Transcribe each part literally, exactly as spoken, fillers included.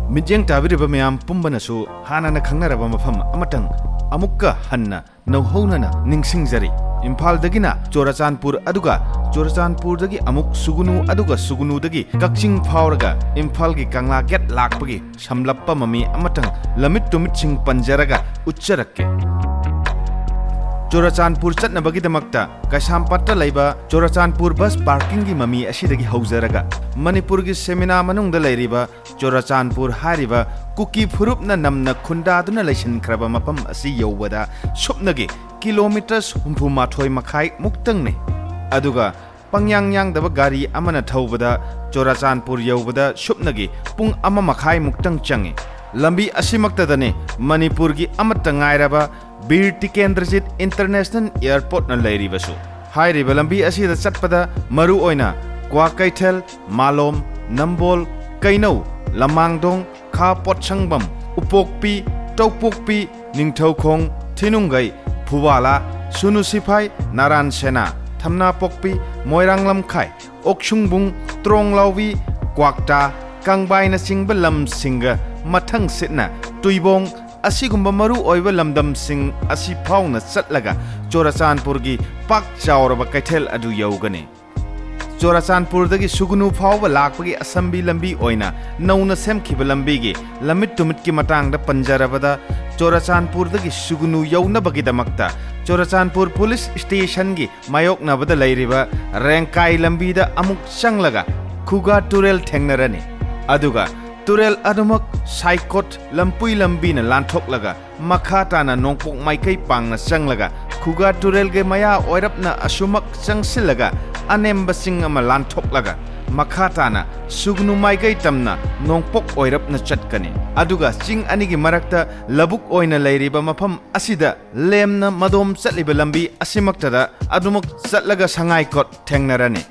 ꯃꯤꯠꯌꯦꯡ ꯇꯥꯕꯤꯔꯤꯕ ꯃꯌꯥꯝ ꯄꯨꯝꯕꯅꯁꯨ ꯍꯥꯟꯅꯅ ꯈꯪꯅꯔꯕ ꯃꯐꯝ ꯑꯃꯇꯪ ꯑꯃꯨꯛꯀ ꯍꯟꯅ ꯅꯧꯍꯧꯅꯅ ꯅꯤꯡꯁꯤꯡꯖꯔꯤ꯫ ꯏꯝꯐꯥꯜꯗꯒꯤꯅ ꯆꯨꯔꯆꯥꯟꯄꯨꯔ, ꯑꯗꯨꯒ ꯆꯨꯔꯆꯥꯟꯄꯨꯔꯗꯒꯤ ꯑꯃꯨꯛ ꯁꯨꯒꯨꯅꯨ, ꯑꯗꯨꯒ ꯁꯨꯒꯨꯅꯨꯗꯒꯤ ꯀꯛꯆꯤꯡ ꯐꯥꯎꯔꯒ ꯏꯝꯐꯥꯜꯒꯤ ꯀꯪꯂꯥ ꯒꯦꯠ ꯂꯥꯛꯄꯒꯤ ꯁꯝꯂꯞꯄ ꯃꯃꯤ ꯑꯃꯇꯪ ꯂꯝꯃꯤꯠ ꯇꯨꯃꯤꯠꯁꯤꯡ ꯄꯟꯖꯔꯒ ꯎꯠꯆꯔꯛꯀꯦ꯫ ꯆꯨꯔꯆꯥꯟꯄꯨꯔ ꯆꯠꯅꯕꯒꯤꯗꯃꯛꯇ ꯀꯩꯁꯥꯝꯄꯥꯠꯇ ꯂꯩꯕ ꯆꯨꯔꯆꯥꯟꯄꯨꯔ ꯕꯁ ꯄꯥꯔꯀꯤꯡꯒꯤ ꯃꯃꯤ ꯑꯁꯤꯗꯒꯤ ꯍꯧꯖꯔꯒ, ꯃꯅꯤꯄꯨꯔꯒꯤ ꯁꯦꯃꯤꯅꯥ ꯃꯅꯨꯡꯗ ꯂꯩꯔꯤꯕ ꯆꯨꯔꯆꯥꯟꯄꯨꯔ ꯍꯥꯏꯔꯤꯕ ꯀꯨꯀꯤ ꯐꯨꯔꯨꯞꯅ ꯅꯝꯅ ꯈꯨꯟꯗꯥꯗꯨꯅ ꯂꯩꯁꯤꯟꯈ꯭ꯔꯕ ꯃꯐꯝ ꯑꯁꯤ ꯌꯧꯕꯗ ꯁꯨꯞꯅꯒꯤ ꯀꯤꯂꯣꯃꯤꯇꯔ ꯍꯨꯝꯐꯨ ꯃꯥꯊꯣꯏ ꯃꯈꯥꯏ ꯃꯨꯛꯇꯪꯅꯤ꯫ ꯑꯗꯨꯒ ꯄꯪꯌꯥꯡ ꯌꯥꯡꯗꯕ ꯒꯥꯔꯤ ꯑꯃꯅ ꯊꯧꯕꯗ ꯆꯨꯔꯆꯥꯟꯄꯨꯔ ꯌꯧꯕꯗ ꯁꯨꯞꯅꯒꯤ ꯄꯨꯡ ꯑꯃ ꯃꯈꯥꯏ ꯃꯨꯛꯇꯪ ꯆꯪꯏ꯫ ꯂꯝꯕꯤ ꯑꯁꯤꯃꯛꯇꯗꯅꯤ ꯃꯅꯤꯄꯨꯔꯒꯤ ꯑꯃꯠꯇ ꯉꯥꯏꯔꯕ ꯕꯤꯔ ꯇꯤꯀꯦꯟꯗ꯭ꯔꯖꯤꯠ ꯏꯟꯇꯔꯅꯦꯁꯅꯦꯜ ꯑꯦꯌꯔꯄꯣꯔꯠꯅ ꯂꯩꯔꯤꯕꯁꯨ꯫ ꯍꯥꯏꯔꯤꯕ ꯂꯝꯕꯤ ꯑꯁꯤꯗ ꯆꯠꯄꯗ ꯃꯔꯨ ꯑꯣꯏꯅ ꯀ꯭ꯋꯥꯀꯩꯊꯦꯜ, ꯃꯥꯂꯣꯝ, ꯅꯝꯕꯣꯜ, ꯀꯩꯅꯧ, ꯂꯃꯥꯡꯗꯣꯡ, ꯈꯥ ꯄꯣꯠꯁꯪꯕꯝ, ꯎꯄꯣꯛꯄꯤ, ꯇꯧꯄꯣꯛꯄꯤ, ꯅꯤꯡꯊꯧꯈꯣꯡ, ꯊꯤꯅꯨꯡꯒꯩ, ꯐꯨꯋꯥꯂꯥ, ꯁꯨꯅꯨ ꯁꯤꯐꯥꯏ, ꯅꯥꯔꯥꯟ ꯁꯦꯅꯥ, ꯊꯝꯅꯥꯄꯣꯛꯄꯤ, ꯃꯣꯏꯔꯥꯡ ꯂꯝꯈꯥꯏ, ꯑꯣꯛꯁꯨꯡꯕꯨꯡ, ꯇ꯭ꯔꯣꯡꯂꯥꯎꯕꯤ, ꯀ꯭ꯋꯥꯛꯇꯥ, ꯀꯪꯕꯥꯏꯅꯆꯤꯡꯕ ꯂꯝꯁꯤꯡꯒ ꯃꯊꯪ ꯁꯤꯠꯅ ꯇꯨꯏꯕꯣꯡ, ꯑꯁꯤꯒꯨꯝꯕ ꯃꯔꯨ ꯑꯣꯏꯕ ꯂꯝꯗꯝꯁꯤꯡ ꯑꯁꯤ ꯐꯥꯎꯅ ꯆꯠꯂꯒ ꯆꯨꯔꯆꯥꯟꯄꯨꯔꯒꯤ ꯄꯥꯛ ꯆꯥꯎꯔꯕ ꯀꯩꯊꯦꯜ ꯑꯗꯨ ꯌꯧꯒꯅꯤ꯫ ꯆꯨꯔꯆꯥꯟꯄꯨꯔꯗꯒꯤ ꯁꯨꯒꯨꯅꯨ ꯐꯥꯎꯕ ꯂꯥꯛꯄꯒꯤ ꯑꯁꯝꯕꯤ ꯂꯝꯕꯤ ꯑꯣꯏꯅ ꯅꯧꯅ ꯁꯦꯝꯈꯤꯕ ꯂꯝꯕꯤꯒꯤ ꯂꯝꯃꯤꯠ ꯇꯨꯃꯤꯠꯀꯤ ꯃꯇꯥꯡꯗ ꯄꯟꯖꯔꯕꯗ, ꯆꯨꯔꯆꯥꯟꯄꯨꯔꯗꯒꯤ ꯁꯨꯒꯨꯅꯨ ꯌꯧꯅꯕꯒꯤꯗꯃꯛꯇ ꯆꯨꯔꯆꯥꯟꯄꯨꯔ ꯄꯨꯂꯤꯁ ꯁ꯭ꯇꯦꯁꯟꯒꯤ ꯃꯥꯌꯣꯛꯅꯕꯗ ꯂꯩꯔꯤꯕ ꯔꯦꯡꯀꯥꯏ ꯂꯝꯕꯤꯗ ꯑꯃꯨꯛ ꯆꯪꯂꯒ ꯈꯨꯒꯥ ꯇꯨꯔꯦꯜ ꯊꯦꯡꯅꯔꯅꯤ꯫ ꯑꯗꯨꯒ ꯇꯨꯔꯦꯜ ꯑꯗꯨꯃꯛ ꯁꯥꯏꯀꯣꯠ ꯂꯝꯄꯨꯏ ꯂꯝꯕꯤꯅ ꯂꯥꯟꯊꯣꯛꯂꯒ ꯃꯈꯥ ꯇꯥꯅ ꯅꯣꯡꯄꯣꯛ ꯃꯥꯏꯀꯩ ꯄꯥꯡꯅ ꯆꯪꯂꯒ ꯈꯨꯒꯥ ꯇꯨꯔꯦꯜꯒꯤ ꯃꯌꯥ ꯑꯣꯏꯔꯞꯅ ꯑꯁꯨꯃꯛ ꯆꯪꯁꯤꯜꯂꯒ ꯑꯅꯦꯝꯕ ꯆꯤꯡ ꯑꯃ ꯂꯥꯟꯊꯣꯛꯂꯒ ꯃꯈꯥ ꯇꯥꯅ ꯁꯨꯒꯅꯨ ꯃꯥꯏꯀꯩ ꯇꯝꯅ ꯅꯣꯡꯄꯣꯛ ꯑꯣꯏꯔꯞꯅ ꯆꯠꯀꯅꯤ꯫ ꯑꯗꯨꯒ ꯆꯤꯡ ꯑꯅꯤꯒꯤ ꯃꯔꯛꯇ ꯂꯧꯕꯨꯛ ꯑꯣꯏꯅ ꯂꯩꯔꯤꯕ ꯃꯐꯝ ꯑꯁꯤꯗ ꯂꯦꯝꯅ ꯃꯗꯣꯝ ꯆꯠꯂꯤꯕ ꯂꯝꯕꯤ ꯑꯁꯤꯃꯛꯇꯗ ꯑꯗꯨꯃꯛ ꯆꯠꯂꯒ ꯁꯉꯥꯏꯀꯣꯠ ꯊꯦꯡꯅꯔꯅꯤ꯫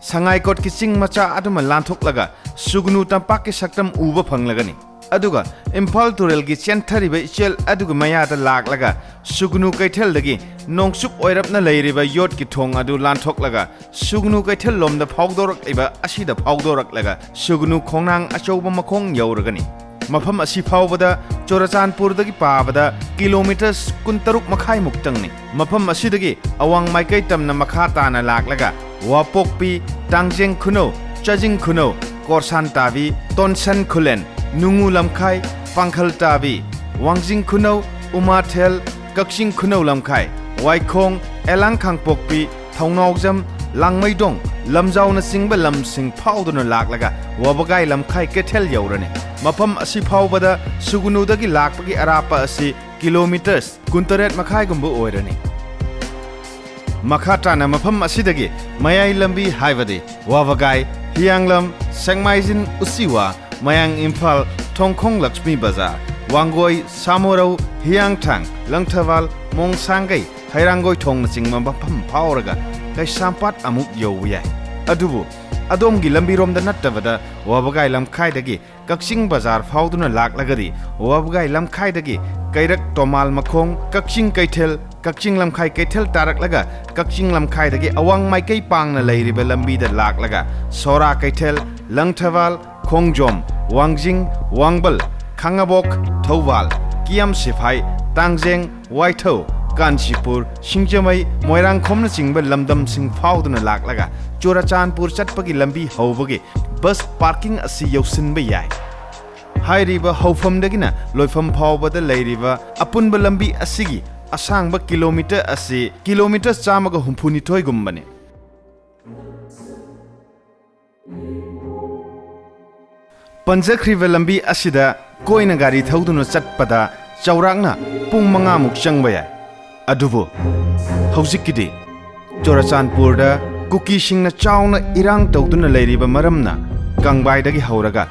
ꯁꯉꯥꯏꯀꯣꯠꯀꯤ ꯆꯤꯡ ꯃꯆꯥ ꯑꯗꯨꯃ ꯂꯥꯟꯊꯣꯛꯂꯒ ꯁꯨꯒꯅꯨ ꯇꯝꯄꯥꯛꯀꯤ ꯁꯛꯇꯝ ꯎꯕ ꯐꯪꯂꯒꯅꯤ꯫ ꯑꯗꯨꯒ ꯏꯝꯐꯥꯜ ꯇꯨꯔꯦꯜꯒꯤ ꯆꯦꯟꯊꯔꯤꯕ ꯏꯆꯦꯜ ꯑꯗꯨꯒꯤ ꯃꯌꯥꯗ ꯂꯥꯛꯂꯒ ꯁꯨꯒꯅꯨ ꯀꯩꯊꯦꯜꯗꯒꯤ ꯅꯣꯡꯆꯨꯞ ꯑꯣꯏꯔꯞꯅ ꯂꯩꯔꯤꯕ ꯌꯣꯠꯀꯤ ꯊꯣꯡ ꯑꯗꯨ ꯂꯥꯟꯊꯣꯛꯂꯒ ꯁꯨꯒꯅꯨ ꯀꯩꯊꯦꯜ ꯂꯣꯝꯗ ꯐꯥꯎꯗꯣꯔꯛꯂꯤꯕ ꯑꯁꯤꯗ ꯐꯥꯎꯗꯣꯔꯛꯂꯒ ꯁꯨꯒꯅꯨ ꯈꯣꯡꯅꯥꯡ ꯑꯆꯧꯕ ꯃꯈꯣꯡ ꯌꯧꯔꯒꯅꯤ꯫ ꯃꯐꯝ ꯑꯁꯤ ꯐꯥꯎꯕꯗ ꯆꯨꯔꯆꯥꯟꯄꯨꯔꯗꯒꯤ ꯄꯥꯕꯗ ꯀꯤꯂꯣꯃꯤꯇꯔ ꯀꯨꯟꯇꯔꯨꯛ ꯃꯈꯥꯏꯃꯨꯛꯇꯪꯅꯤ꯫ ꯃꯐꯝ ꯑꯁꯤꯗꯒꯤ ꯑꯋꯥꯡ ꯃꯥꯏꯀꯩ ꯇꯝꯅ ꯃꯈꯥ ꯇꯥꯅ ꯂꯥꯛꯂꯒ ꯋꯥꯄꯣꯛꯄꯤ, ꯇꯥꯡꯖꯦꯡ ꯈꯨꯅꯧ, ꯆꯥꯖꯤꯡ ꯈꯨꯅꯧ, ꯀꯣꯔꯁꯥꯟ ꯇꯥꯕꯤ, ꯇꯣꯟꯁꯟ ꯈꯨꯂꯦꯟ, ꯅꯨꯡꯉꯨ ꯂꯝꯈꯥꯏ, ꯄꯥꯡꯈꯜ ꯇꯥꯕꯤ, ꯋꯥꯡꯖꯤꯡ ꯈꯨꯅꯧ, ꯎꯃꯥꯊꯦꯜ, ꯀꯛꯆꯤꯡ ꯈꯨꯅꯧ ꯂꯝꯈꯥꯏ, ꯋꯥꯏꯈꯣꯡ, ꯑꯦꯂꯥꯡ ꯈꯥꯡꯄꯣꯛꯄꯤ, ꯊꯧꯅꯥꯎꯖꯝ, ꯂꯥꯡꯃꯩꯗꯣꯡ, ꯂꯝꯖꯥꯎꯅꯆꯤꯡꯕ ꯂꯝꯁꯤꯡ ꯐꯥꯎꯗꯨꯅ ꯂꯥꯛꯂꯒ ꯋꯥꯕꯒꯥꯏ ꯂꯝꯈꯥꯏ ꯀꯩꯊꯦꯜ ꯌꯧꯔꯅꯤ꯫ ꯃꯐꯝ ꯑꯁꯤ ꯐꯥꯎꯕꯗ ꯁꯨꯒꯨꯅꯨꯗꯒꯤ ꯂꯥꯛꯄꯒꯤ ꯑꯔꯥꯞꯄ ꯑꯁꯤ ꯀꯤꯂꯣꯃꯤꯇꯔ ꯀꯨꯟꯇꯔꯦꯠ ꯃꯈꯥꯏꯒꯨꯝꯕ ꯑꯣꯏꯔꯅꯤ꯫ ꯃꯈꯥ ꯇꯥꯅ ꯃꯐꯝ ꯑꯁꯤꯗꯒꯤ ꯃꯌꯥꯏ ꯂꯝꯕꯤ ꯍꯥꯏꯕꯗꯤ ꯋꯥꯕꯒꯥꯏ, ꯍꯤꯌꯥꯡꯂꯝ, ꯁꯦꯛꯃꯥꯏꯖꯤꯟ, ꯎꯆꯤꯋꯥ, ꯃꯌꯥꯡ ꯏꯝꯐꯥꯜ, ꯊꯣꯡꯈꯣꯡ ꯂꯛꯁꯃꯤ ꯕꯖꯥꯔ, ꯋꯥꯡꯒꯣꯏ, ꯁꯥꯃꯨꯔꯧ, ꯍꯤꯌꯥꯡꯊꯥꯡ, ꯂꯪꯊꯕꯥꯜ, ꯃꯣꯡꯁꯥꯡꯒꯩ, ꯍꯩꯔꯥꯡꯒꯣꯏ ꯊꯣꯡꯅꯆꯤꯡꯕ ꯃꯐꯝ ꯐꯥꯎꯔꯒ ꯀꯩꯁꯥꯝꯄꯥꯠ ꯑꯃꯨꯛ ꯌꯧꯕ ꯌꯥꯏ꯫ ꯑꯗꯨꯕꯨ ꯑꯗꯣꯝꯒꯤ ꯂꯝꯕꯤꯔꯣꯝꯗ ꯅꯠꯇꯕꯗ ꯋꯥꯕꯒꯥꯏ ꯂꯝꯈꯥꯏꯗꯒꯤ ꯀꯛꯆꯤꯡ ꯕꯖꯥꯔ ꯐꯥꯎꯗꯨꯅ ꯂꯥꯛꯂꯒꯗꯤ ꯋꯥꯕꯒꯥꯏ ꯂꯝꯈꯥꯏꯗꯒꯤ ꯀꯩꯔꯛ ꯇꯣꯃꯥꯜ ꯃꯈꯣꯡ, ꯀꯛꯆꯤꯡ ꯀꯩꯊꯦꯜ, ꯀꯛꯆꯤꯡ ꯂꯝꯈꯥꯏ ꯀꯩꯊꯦꯜ ꯇꯥꯔꯛꯂꯒ ꯀꯛꯆꯤꯡ ꯂꯝꯈꯥꯏꯗꯒꯤ ꯑꯋꯥꯡ ꯃꯥꯏꯀꯩ ꯄꯥꯡꯅ ꯂꯩꯔꯤꯕ ꯂꯝꯕꯤꯗ ꯂꯥꯛꯂꯒ ꯁꯣꯔꯥ ꯀꯩꯊꯦꯜ, ꯂꯪꯊꯕꯥꯜ, ꯈꯣꯡꯖꯣꯝ, ꯋꯥꯡꯖꯤꯡ, ꯋꯥꯡꯕꯜ, ꯈꯥꯉꯕꯣꯛ, ꯊꯧꯕꯥꯜ, ꯀꯤꯌꯥꯝ ꯁꯤꯐꯥꯏ, ꯇꯥꯡꯖꯦꯡ, ꯋꯥꯏꯊꯧ, ꯀꯥꯟꯆꯤꯄꯨꯔ, ꯁꯤꯡꯖꯃꯩ, ꯃꯣꯏꯔꯥꯡꯈꯣꯝꯅꯆꯤꯡꯕ ꯂꯝꯗꯝꯁꯤꯡ ꯐꯥꯎꯗꯨꯅ ꯂꯥꯛꯂꯒ ꯆꯨꯔꯆꯥꯟꯄꯨꯔ ꯆꯠꯄꯒꯤ ꯂꯝꯕꯤ ꯍꯧꯕꯒꯤ ꯕꯁ ꯄꯥꯔꯀꯤꯡ ꯑꯁꯤ ꯌꯧꯁꯤꯟꯕ ꯌꯥꯏ꯫ ꯍꯥꯏꯔꯤꯕ ꯍꯧꯐꯝꯗꯒꯤꯅ ꯂꯣꯏꯐꯝ ꯐꯥꯎꯕꯗ ꯂꯩꯔꯤꯕ ꯑꯄꯨꯟꯕ ꯂꯝꯕꯤ ꯑꯁꯤꯒꯤ ꯑꯁꯥꯡꯕ ꯀꯤꯂꯣꯃꯤꯇꯔ ꯑꯁꯤ ꯀꯤꯂꯣꯃꯤꯇꯔ ꯆꯥꯝꯃꯒ ꯍꯨꯝꯐꯨꯅꯤꯊꯣꯏꯒꯨꯝꯕꯅꯤ꯫ ꯄꯟꯖꯈ꯭ꯔꯤꯕ ꯂꯝꯕꯤ ꯑꯁꯤꯗ ꯀꯣꯏꯅ ꯒꯥꯔꯤ ꯊꯧꯗꯨꯅ ꯆꯠꯄꯗ ꯆꯥꯎꯔꯥꯛꯅ ꯄꯨꯡ ꯃꯉꯥꯃꯨꯛ ꯆꯪꯕ ꯌꯥꯏ꯫ ꯑꯗꯨꯕꯨ ꯍꯧꯖꯤꯛꯀꯤꯗꯤ ꯆꯨꯔꯆꯥꯟꯄꯨꯔꯗ ꯀꯨꯀꯤꯁꯤꯡꯅ ꯆꯥꯎꯅ ꯏꯔꯥꯡ ꯇꯧꯗꯨꯅ ꯂꯩꯔꯤꯕ ꯃꯔꯝꯅ ꯀꯪꯕꯥꯏꯗꯒꯤ ꯍꯧꯔꯒ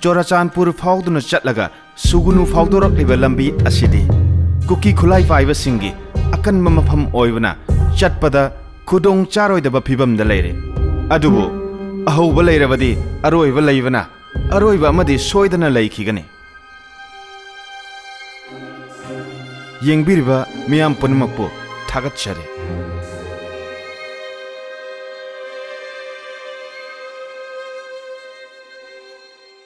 ꯆꯨꯔꯆꯥꯟꯄꯨꯔ ꯐꯥꯎꯗꯨꯅ ꯆꯠꯂꯒ ꯁꯨꯒꯨꯅꯨ ꯐꯥꯎꯗꯣꯔꯛꯂꯤꯕ ꯂꯝꯕꯤ ꯑꯁꯤꯗꯤ ꯀꯨꯀꯤ ꯈꯨꯠꯂꯥꯏ ꯄꯥꯏꯕꯁꯤꯡꯒꯤ ꯑꯀꯟꯕ ꯃꯐꯝ ꯑꯣꯏꯕꯅ ꯆꯠꯄꯗ ꯈꯨꯗꯣꯡ ꯆꯥꯔꯣꯏꯗꯕ ꯐꯤꯕꯝꯗ ꯂꯩꯔꯦ꯫ ꯑꯗꯨꯕꯨ ꯑꯍꯧꯕ ꯂꯩꯔꯕꯗꯤ ꯑꯔꯣꯏꯕ ꯂꯩꯕꯅ ꯑꯔꯣꯏꯕ ꯑꯃꯗꯤ ꯁꯣꯏꯗꯅ ꯂꯩꯈꯤꯒꯅꯤ꯫ ꯌꯦꯡꯕꯤꯔꯤꯕ ꯃꯤꯌꯥꯝ ꯄꯨꯝꯅꯃꯛꯄꯨ ꯊꯥꯒꯠꯆꯔꯤ꯫